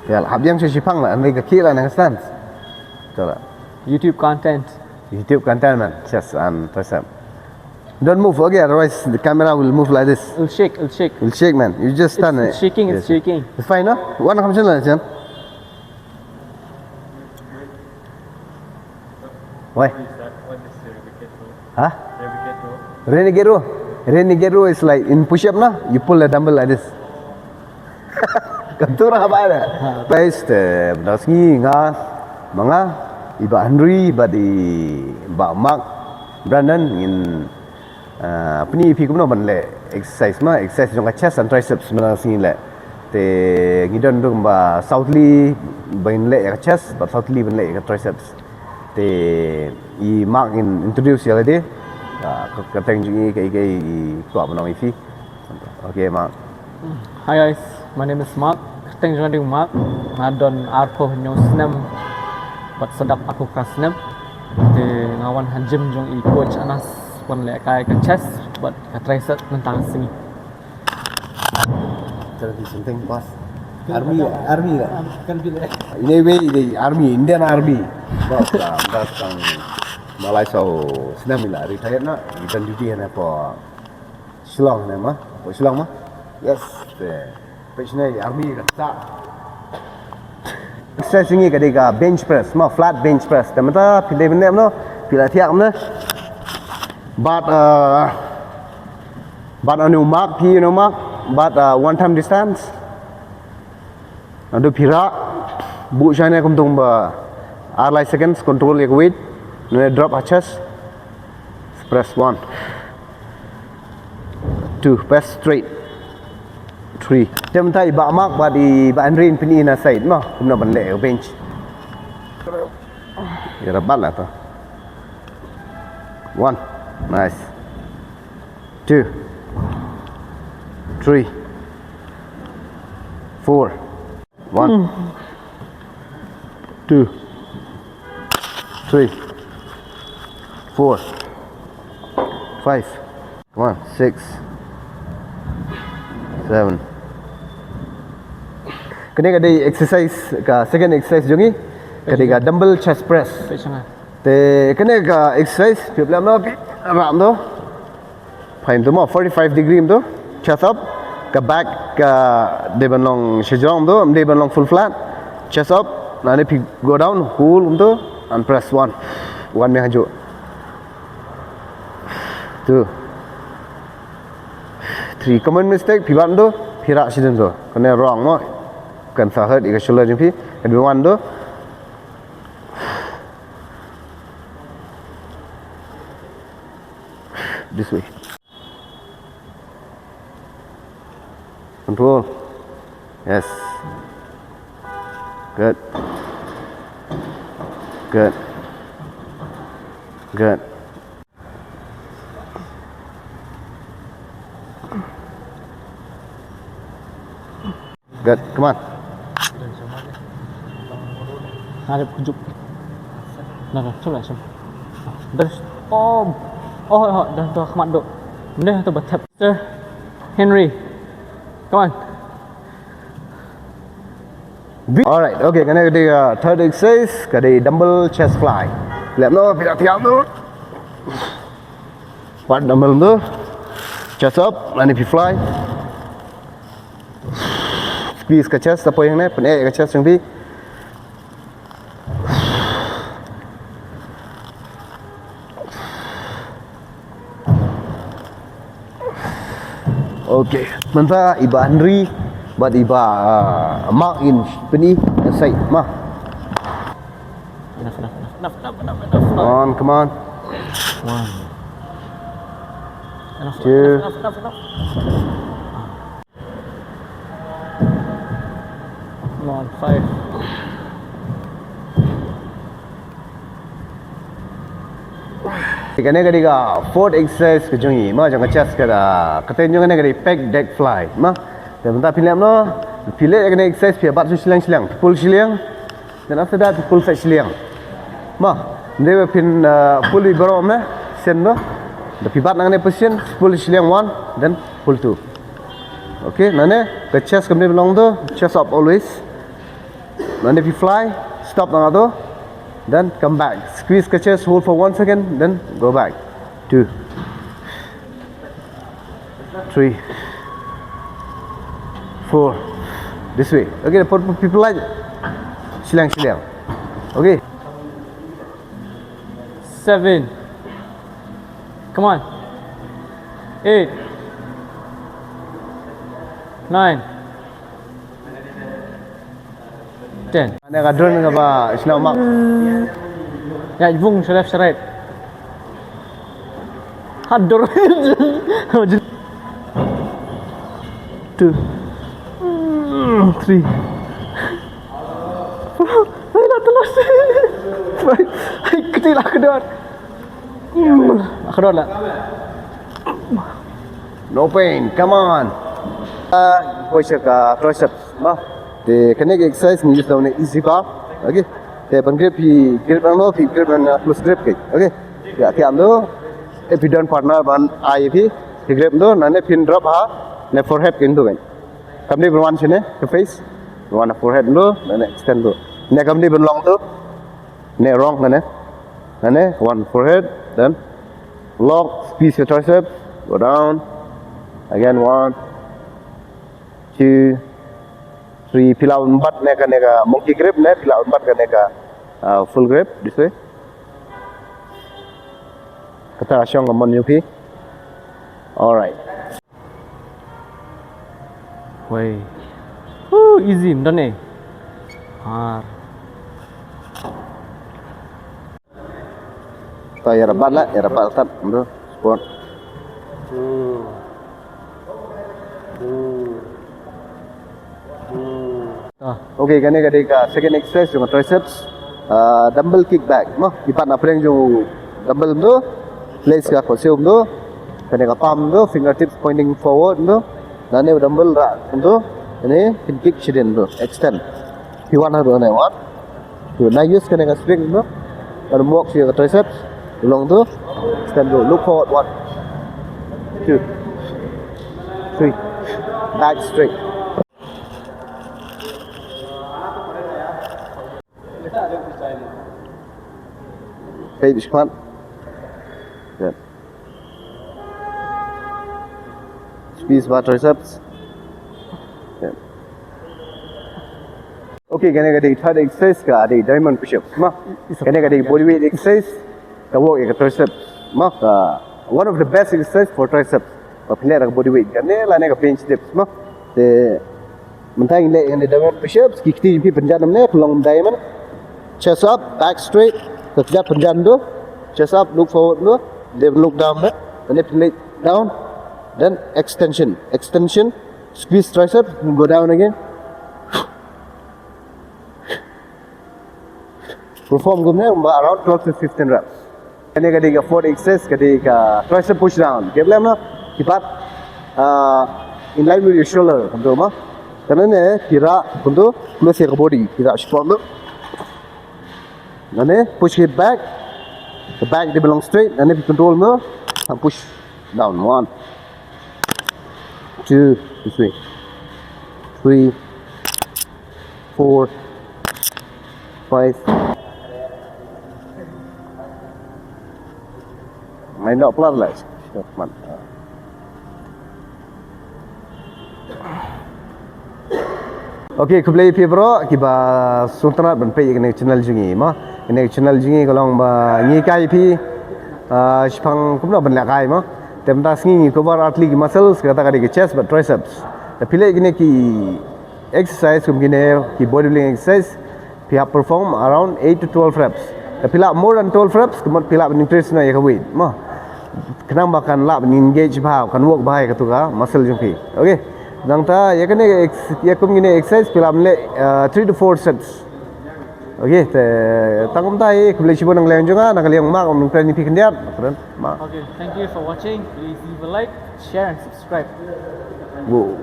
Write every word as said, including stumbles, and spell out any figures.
Ïa, hap ïeng sha shipang la, hynrei ka khih la nang stance. To la. YouTube content. YouTube content, man. Chest and tricep. Don't move, okay? Otherwise the camera will move like this. It'll shake, it'll shake. Will shake, man. You just stand. It's shaking, it's shaking. It's fine, no? One, come on, Chen. Why? Huh? Renegade row. Renegade row is like in push up, na, you pull a dumbbell like this. Ka tur ha ba da. Guys, te, da sngi nga, ma nga, i Bah Henry bad i Bah Mark Brandon ngin, ah, pyni ïa phi kumno ban leh exercise, ma, exercise jong ka chest and triceps mynta sngi leh. Te ngi don ruh kumba Southly ban leh ïa ka chest bad Southly ban leh ïa ka triceps. Te i Mark ngin introduce ïa lade. Ah, ka, ka kyrteng jong i kaei kaei i kwah ban ong ïa phi. Okay, Mark. Hi guys, my name is Mark. Kyrteng jong nga dei u Mark. Nga don arphew hynñiew snem bad sa dap arphew phra snem. Te nga wan ha gym jong i coach Anas ban leh kai ka chest bad ka tricep mynta ka sngi. Tell me something, boss. Army, army lah. Kan bila. In a way, the army, Indian army. Boss, ah, boss, tang malai so, snem ila retired na, i don duty na po Shillong ne ma, po Shillong ma. Yes, te. Pechne army ka ta. Exercise ngi ka dei ka bench press, ma, flat bench press. Te mynta phi dei mynne, no, phi la thiah mynne. But, uh, but anu mark, phi anu mark, but, uh, one time distance. Adu phi rah, buh shane kumtung ba ar lai seconds, control ïa ka weight, ne drop ha chest. Press one. Two, press straight. Three. Te mynta i Bah Mark bad i Bah Henry pyni na side mo, kumno ban leh bench. Ïa rabat la to. One. Nice. Two. Three. Four. One. Two. Three. Four. Five. Come on. Six. Seven. Kane ka dei exercise, ka second exercise jong ngi. Ka dei ka dumbbell chest press. Te kane ka exercise, phi lap no, phi rah no. Phain tu mo, forty-five degree tu. Chest up, ka back ka dei ban long shajrong tu, dei ban long full flat. Chest up, nane phi go down, hold tu, and press one. One me haju. Two. Three. Common mistake, phi bat tu, phi rah shidin tu. Kane wrong mo. Kan sa hurt ïa ka shoulder jong phi. Kan be one tu. This way. Control. Yes. Good. Good. Good. Good, come on. Harap kujuk. Dah, dah, cuba, cuba. Dah, oh, oh, oh, dah, dah, khmat duk. Dah, tu bertep. Sir Henry, come on. Alright, okay, kane ka dei, uh, third exercise, ka dei dumbbell chest fly. Lep no, phi thiam tu. Pat dumbbell tu. Chest up, nane phi fly. Squeeze ka chest, sa poi hangne, pyneh ka chest jong phi. Okay, mynta i Bah Henry bad i Bah, uh, Mark in pyni side ma. Enough, enough, enough, enough, enough, enough, enough. Come on, come on. One. Enough, two. Enough, enough, enough, enough. Come on, five. Kane ka dei ka fourth exercise ka jong i, ma, jong ka chest ka da. Kata jong kane ka dei pec deck fly, ma. Te mynta phi leh no, phi leh kane exercise phi bat shu shiliang shiliang, pull shiliang. Then after that, pull side shiliang. Ma, ym dei ba phin, uh, pull i baroh ne, sien do. Da phi bat na kane position, pull shiliang one, then pull two. Okay, nane, ka chest kam dei ba long do, chest up always. Nangne phi fly, stop na nga to. Then come back. Squeeze ka chest, hold for one second, then go back. Two. Three. Four. This way. Okay, the purple people like. Shiliang, shiliang. Okay. Seven. Come on. Eight. Nine. Ten. Ane ka drone nga ba sna mak. Ya, vung sharef sharef. Hadur. Two. Three. Ay, la telas. Ay, kecil lah kedua. Kedua lah. No pain, come on. Uh, push ka triceps, ma. Te kane ka exercise ngi use da une easy bar. Okay. Te ban grip phi grip nang no, phi grip nang, uh, close grip ke. Okay. Ya, phi am do. If you don't partner ban ai phi, phi grip do, nangne phin drop ha ne forehead ke do kan. Kam dei ban wan shane, ka face. Wan forehead do, nangne extend do. Ne kam dei ban long do. Ne rong nangne. Nangne wan forehead, then lock, squeeze your tricep, go down. Again, one, two, three. Phi lah ban bat ne ka, ne ka monkey grip ne, phi lah ban bat ka ne ka, uh, full grip, this way. Kata ka shong ka mon ïa phi. All right. Wei. Woo, easy, ym don ei. Ar. Ta ïa rabat la, ïa rabat tat, bro. Spot. Hmm. Hmm. Hmm. Ah. Okay, kane ka dei ka second exercise jong ka triceps. Ah, dumbbell kick back, mo. Ki pat na pdeng jong dumbbell mo. Place ka ko siu mo. Kane ka palm mo, fingertips pointing forward mo. Nangne u dumbbell rah mo. Kane phin kick shadien mo. Extend. Phi wan ha mo, nangne wan. Phi na use kane ka string mo. Kan mok shi ka triceps. Long mo. Extend mo. Look forward. One. Two. Three. Back straight. Peit bishkwan. Good. Squeeze bar triceps. Good. Okay, kane ka dei third exercise ka dei diamond push-up. Ma, kane ka dei body weight exercise. Ka work ïa ka triceps. Ma, ka one of the best exercise for triceps. Ba pynleh da ka body weight. Kane lane ka bench dips. Ma, te mynta ngin leh ïa kane diamond push-ups, ki kti jong phi pynjan namne, pynlong diamond. Chest up, back straight. Ka kjat pynjan mo. Chest up, look forward mo. Then look down mo. Then pynleh down. Then extension. Extension. Squeeze tricep, go down again. Perform kumne, ba around twelve to fifteen reps. Kane ka dei ka fourth exercise, ka dei ka tricep push down. Kep lem na, ki pat, uh, in line with your shoulder, kumto ma. Kane ne, ki rah, kumto, close ïa ka body, ki rah shipor mo. Kane, push hip back. The back dei ban long straight, kane phi control mo. And push down, one. Two, this way. Three, four, five. Mai nok plat lah. Stop man. Okay, khublei phi bro, kiba sngewtynnat ban peit ïa kane ka channel jong ngi mo. Kane ka channel jong ngi ka long ba ngi kai phi, ah, shaphang kumno ban lehkai mo. Te mynta sngi ngi cover ar tylli ki muscles, kata ka dei ka chest bad triceps. Te phi leh kine ki exercise kum kine ki bodybuilding exercise, phi hap perform around eight to twelve reps. Te phi lah more than twelve reps, kumno phi lah ban increase noh ïa ka weight mo. Khnang ba kan lah ban engage bha, kan work bha ïa katu ka muscle jong phi. Okay. Nangta ïa kane ka ex-, ïa kum kine exercise phi lah ban leh, uh, three to four sets. Okay, te tang kumta hi, khublei shibun na ka liang jong nga, na ka liang Mark, nang trai ni phi khyndiat. Kren, Mark. Okay, thank you for watching. Please leave a like, share and subscribe. Wow.